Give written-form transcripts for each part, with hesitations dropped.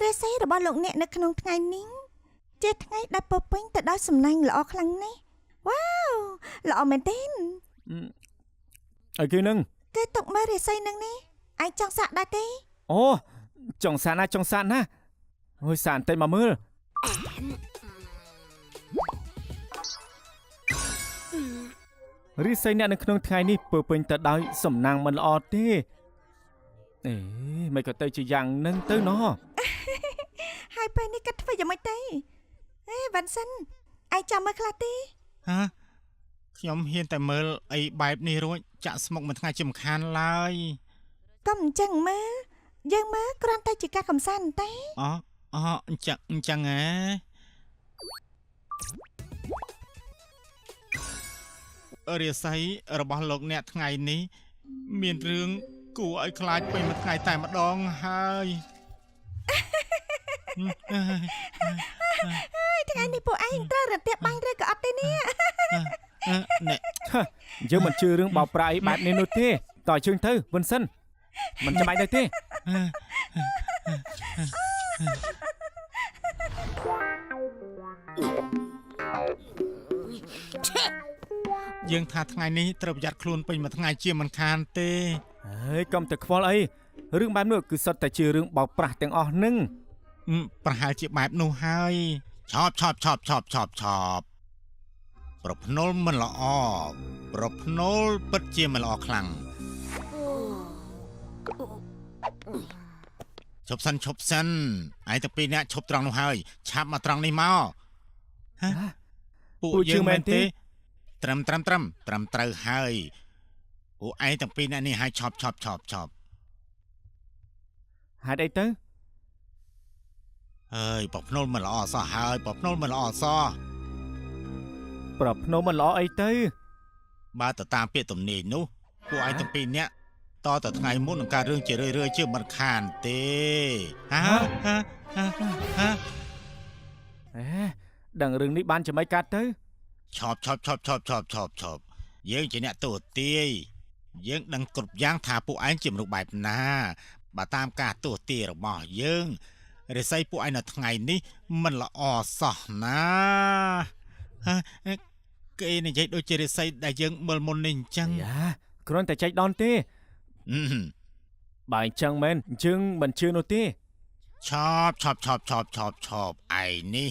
រាសីរបស់លោកអ្នកនៅក្នុងថ្ងៃនេះជាថ្ងៃដែលពោរពេញទៅដោយសំណាងល្អខ្លាំងណាស់វ៉ាវល្អមែនទេ អីគេនឹង គេទុកមើលរាសីនឹងនេះឯងចង់សាកដែរទេ អូចង់សាកណាចង់សាកណាអូយសាកបន្តិចមកមើលរាសីអ្នកនៅក្នុងថ្ងៃនេះពោរពេញទៅដោយសំណាងមិនល្អទេអេមិនក៏ទៅជាយ៉ាងនឹងទៅណោះ ហើយពេលនេះគិតធ្វើយ៉ាងម៉េចទេអេវ៉ាន់សិនឯងចាំមើលខ្លះទេ ហាខ្ញុំហ៊ានតែមើលអីបែបនេះរួចចាក់ស្មុកមួយថ្ងៃជាមិនខានឡើយក ុំអញ្ចឹងមើលយើងមើលគ្រាន់តែជាការកំសាន្តទេ អូអូអញ្ចឹងអញ្ចឹងហ៎រាសីរបស់លោកអ្នកថ្ងៃនេះមានរឿងគួរឲ្យខ្លាចពេញមួយថ្ងៃតែម្ដងហើយ ថ្ងៃនេះពួកឯងត្រូវរន្ទះបាញ់ឬក៏អត់ទេនេះ អ្នក យើងមិនជឿរឿងបោកប្រាស់អីបែបនេះនោះទេតោះជើងទៅវិនសិនមិនចាំបាច់ទៅទេ យើងថាថ្ងៃនេះត្រូវប្រយ័ត្នខ្លួនពេញមួយថ្ងៃជាមិនខានទេ ហើយកុំតែខ្វល់អីរឿងបែបនោះគឺសុទ្ធតែជារឿងបោកប្រាស់ទាំងអស់នឹង ប្រហែលជាបែបនោះហើយឆប់ឆប់ឆប់ឆប់ឆប់ឆប់ប្រភ្នុលមិនល្អប្រភ្នុលពិតជាមិនល្អខ្លាំងឈប់សិនឈប់សិនឯងទាំងពីរនាក់ឈប់ត្រង់នោះហើយឆាប់មកត្រង់នេះមកហ៎ពួកយើងមែនទេត្រឹមត្រឹមត្រឹមត្រឹមត្រូវហើយពួកឯងទាំងពីរនាក់នេះឲ្យឆប់ឆប់ឆប់ឆប់ ហេតុអីទៅ ហើយប្រភ្នុលមិនល្អសោះហើយប្រភ្នុលមិនល្អសោះ ប្រភ្នុលមិនល្អអីទៅ បើទៅតាមពាក្យទំនាយនោះពួកឯងទាំងពីរនាក់តទៅថ្ងៃមុននឹងការរឿងជារឿយៗជាមិនខានទេហាហាហា អេដឹងរឿងនេះបានចាំមិនកាត់ទៅ ឆប់ឆប់ឆប់ឆប់ឆប់ឆប់ឆប់យើងជាអ្នកទស្សទាយយើងដឹងគ្រប់យ៉ាងថាពួកឯងជាមនុស្សបែបណាបើតាមការទស្សទាយរបស់យើងរាសីពួកឯងនៅថ្ងៃនេះមិនល្អសោះណាគេនិយាយដូចជារាសីដែលយើងមើលមុននេះអញ្ចឹង យ៉ាគ្រាន់តែចែកដនទេបើអញ្ចឹងមែនយើងមិនជឿនោះទេ ឆប់ឆប់ឆប់ឆប់ឆប់ឆប់ឯនេះ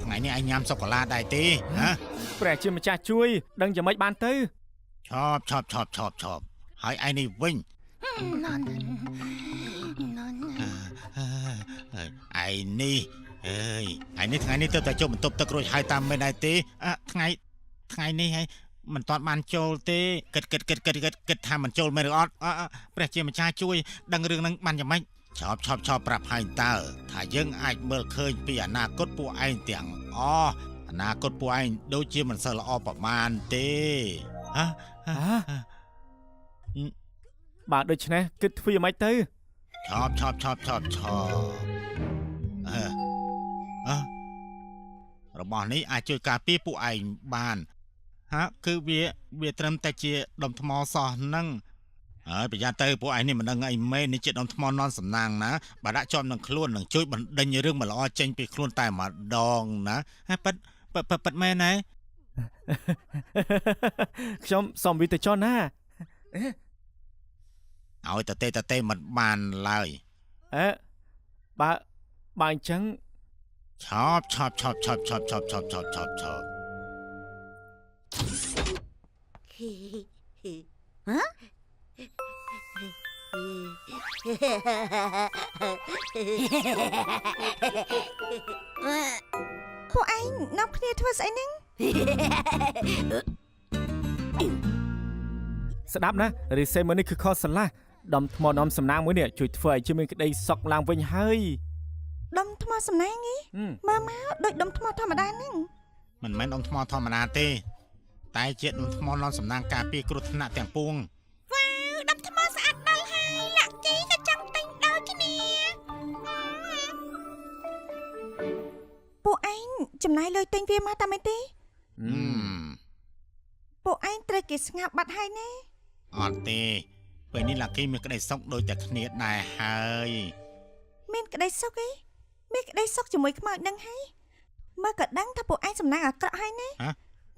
ថ្ងៃនេះឯងញ៉ាំសូកូឡាដែរទេហ៎ ព្រះជាម្ចាស់ជួយដឹងយ៉ាងម៉េចបានទៅ ឆប់ឆប់ឆប់ឆប់ឆប់ហើយឯនេះវិញឯនេះអើយឯនេះថ្ងៃនេះទៅតែចូលបន្ទប់ទឹករួចហើយតាមមែនដែរទេថ្ងៃនេះហើយមិនទាន់បានចូលទេគិតគិតគិតគិតគិតគិតថាមិនចូលមែនឬអត់ព្រះជាម្ចាស់ជួយដឹងរឿងហ្នឹងបានយ៉ាងម៉េចឆប់ឆប់ឆប់ប្រាប់ហើយតើថាយើងអាចមើលឃើញពីអនាគតពួកឯងទាំងអស់អនាគតពួកឯងដូចជាមិនសូវល្អប្រមាណទេហ៎ បាទដូច្នេះគិតធ្វើយ៉ាងម៉េចទៅ ឆប់ឆប់ឆប់ឆប់ឆប់អឺរបស់នេះអាចជួយការពារពួកឯងបានហាគឺវាត្រឹមតែជាដុំថ្មសោះហ្នឹងហើយប្រយ័ត្នទៅពួកឯងនេះមិនដឹងអីមែននេះជាដុំថ្មនន់សំណាងណាបើដាក់ជាប់នឹងខ្លួននឹងជួយបណ្ដេញរឿងមិនល្អចេញពីខ្លួនតែម្ដងណាហើយប៉ិតប៉ិតមែនណា ខ្ញុំសុំវិទៅចុះណា ឲ្យតេតេមិនបានឡើយ អេបើអញ្ចឹង ឆប់ឆប់ឆប់ឆប់ឆប់ឆប់ឆប់ឆប់ឆប់ឆប់ ហ៎ ពួកឯងនាំគ្នាធ្វើស្អីហ្នឹង ស្ដាប់ណារីសេមួយនេះគឺខុសស្រឡះដុំថ្មដុំសំណាងមួយនេះជួយធ្វើឲ្យជាមានក្តីសុខឡើងវិញហើយ ដុំថ្មសំណាងនេះមើលមកដូចដុំថ្មធម្មតាហ្នឹង មិនមែនដុំថ្មធម្មតាទេតែជាដុំថ្មនាំសំណាងការពារគ្រោះថ្នាក់ទាំងពួង វ៉ាវដុំថ្មស្អាតដល់ហើយលាក់គេក៏ចង់ទិញដូចគ្នាពួកឯងចំណាយលុយទិញវាមកតាមមែនទេពួកឯង គេស្ងប់បាត់ហើយណា អត់ទេពេលនេះឡាគីមានក្តីសុខដូចតែគ្នាដែរហើយ មានក្តីសុខឯងមានក្តីសុខជាមួយខ្មោចនឹងហើយមើលក៏ដឹងថាពួកឯងសំណាងអាក្រក់ហើយណា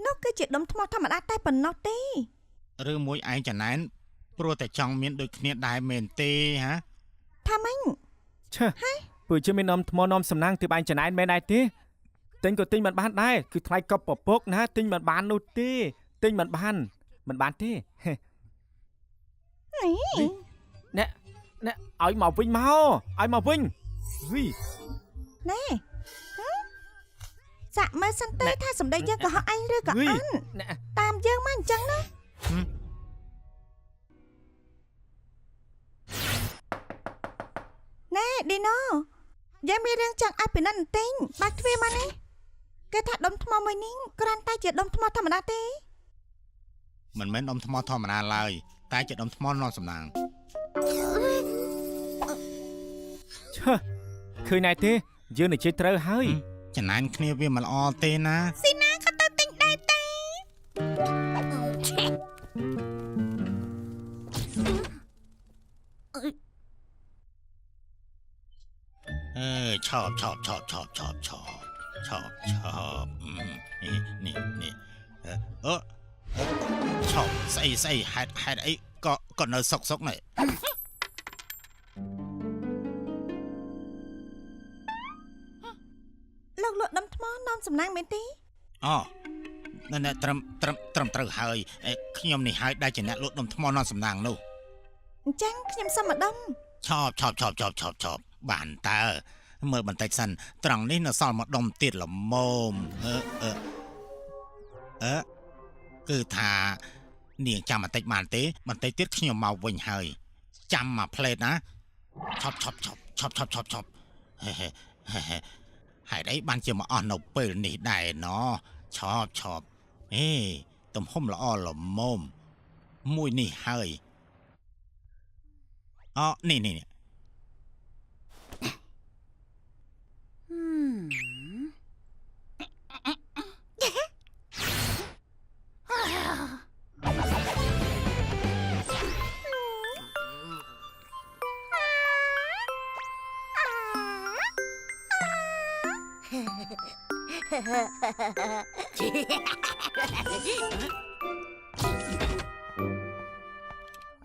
នោះគឺជាដុំថ្មធម្មតាតែប៉ុណ្ណោះទេ ឬមួយឯងចំណែនព្រោះតែចង់មានដូចគ្នាដែរមែនទេហ៎ ថាម៉េច ឆេះព្រោះជាមាននំថ្មនំសំណាងទើបឯងចំណែនមែនដែរទេទិញក៏ទិញមិនបានដែរគឺថ្លៃកប់ពពកណាទិញមិនបាននោះទេទិញមិនបានមិនបានទេ នេះ អ្នកអ្នកឲ្យមកវិញមកឲ្យមកវិញវី ណែសាក់មើលសិនទេថាសម្ដីយើងក៏ហក់ឯងឬក៏អន់ អ្នក តាមយើងមកអញ្ចឹងណាណែឌីណូយើងមានរឿងចង់ឲ្យពិនិត្យបន្តិចបើកទ្វារមកនេះគេថាដុំថ្មមួយនេះគ្រាន់តែជាដុំថ្មធម្មតាទេ មិនមែនដុំថ្មធម្មតាឡើយតែជាដុំថ្មនាំសំណាង ឆេះឃើញណែទេយើងនិយាយត្រូវហើយ ចំណែនគ្នាវាមិនល្អទេណា ស៊ីណាក៏ទៅទិញដែរទេ អឺឆប់ឆប់ឆប់ឆប់ឆប់ឆប់ឆប់ឆប់នេះនេះនេះអឺឆប់ស្អីស្អីហេតុហេតុអីក៏ក៏នៅសុកសុកនេះ លោកលក់ដុំថ្មនាំសំណាងមែនទេ អូណែត្រឹមត្រឹមត្រឹមត្រូវហើយខ្ញុំនេះហើយដែលជាអ្នកលក់ដុំថ្មនាំសំណាងនោះ អញ្ចឹងខ្ញុំសុំម្ដុំ ឆប់ឆប់ឆប់ឆប់ឆប់ឆប់បានតើមើលបន្តិចសិនត្រង់នេះនៅសល់ម្ដុំទៀតល្មមអឺអឺអឺគឺថានាងចាំបន្តិចបានទេបន្តិចទៀតខ្ញុំមកវិញហើយចាំមួយផ្លេតណាឆប់ឆប់ឆប់ឆប់ឆប់ឆប់ឆប់ហេហេហេហេតុអីបានជាមកអស់នៅពេលនេះដែរណឆប់ឆប់អេទំហំល្អល្មមមួយនេះហើយអូនេះនេះ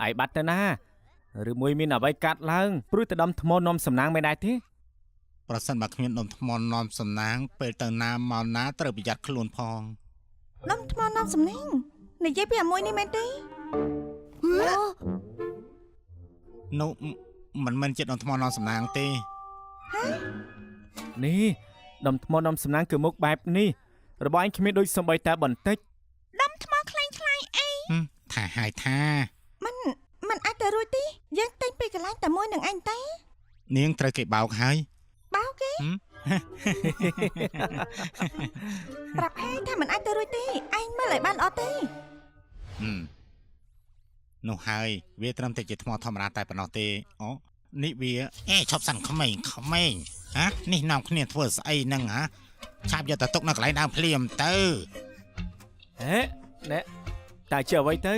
ឯបាត់ទៅណាឬមួយមានអ្វីកាត់ឡើងព្រោះតែដុំថ្មនាំសំណាងមែនដែរទេ ប្រសិនបើគ្មានដុំថ្មនាំសំណាងពេលទៅណាមកណាត្រូវប្រយ័ត្នខ្លួនផង ដុំថ្មនាំសំណាងនិយាយពីអាមួយនេះមែនទេ នោះមិនមែនជាដុំថ្មនាំសំណាងទេ នេះដុំថ្មនាំសំណាងគឺមុខបែបនេះរបស់ឯងគ្មានដូចសំបីតែបន្តិច ដុំថ្មคล้ายៗអី ថាហើយថា มันมันអាចទៅរួចទេយើងទិញពីកន្លែងតែមួយនឹងឯងទេ នាងត្រូវគេបោកហើយ បោកគេប្រាប់ហើយថាมันអាចទៅរួចទេឯងមើលឲ្យបានល្អទេ នោះហើយវាត្រឹមតែជាថ្មធម្មតាតែប៉ុណ្ណោះទេអូនេះវាអេឈប់សិនក្មេងក្មេងហ៎នេះនាំគ្នាធ្វើស្អីហ្នឹងហ៎ឆាប់យកទៅទុកនៅកន្លែងដើមភ្លាមទៅ ហេណែតែជាអ្វីទៅ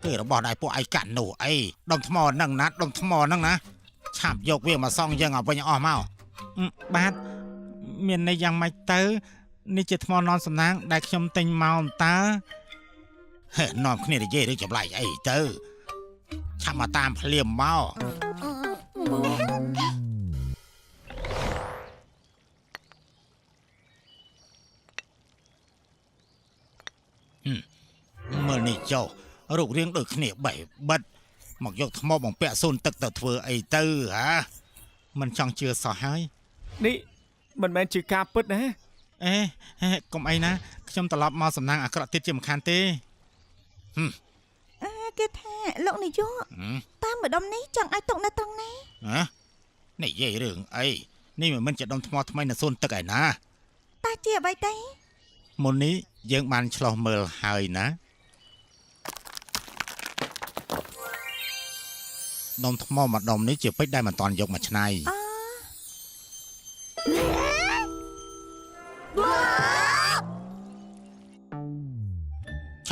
គឺរបស់ដែលពួកឯងកាន់នោះអីដុំថ្មហ្នឹងណាដុំថ្មហ្នឹងណាឆាប់យកវាមកសង់យើងឲ្យវិញអស់មកបាទមានន័យយ៉ាងម៉េចទៅនេះជាថ្មនាំសំណាងដែលខ្ញុំទិញមកតើហេនាំគ្នានិយាយឬចម្លែកអីទៅឆាប់មកតាមភ្លាមមកមើលនេះចុះរូបរាងដូចគ្នាបេះបិទមកយកថ្មបំពាក់សូនទឹកទៅធ្វើអីទៅហ៎មិនចង់ជឿសោះហើយ នេះមិនមែនជាការពិតណា អេកុំអីណាខ្ញុំត្រឡប់មកសំណាងអាក្រក់ទៀតជាមិនខានទេ អើគេថាលោកនាយកតាមម្ដុំនេះចង់ឲ្យទុកនៅត្រង់ណា ហ៎និយាយរឿងអីនេះមិនមែនជាដុំថ្មថ្មីនៅសូនទឹកឯណា តើជាអ្វីទេ មុននេះយើងបានឆ្លោះមើលហើយណាដុំថ្មមួយដុំនេះជាពេជ្រដែលមិនតាន់យកមកច្នៃឆ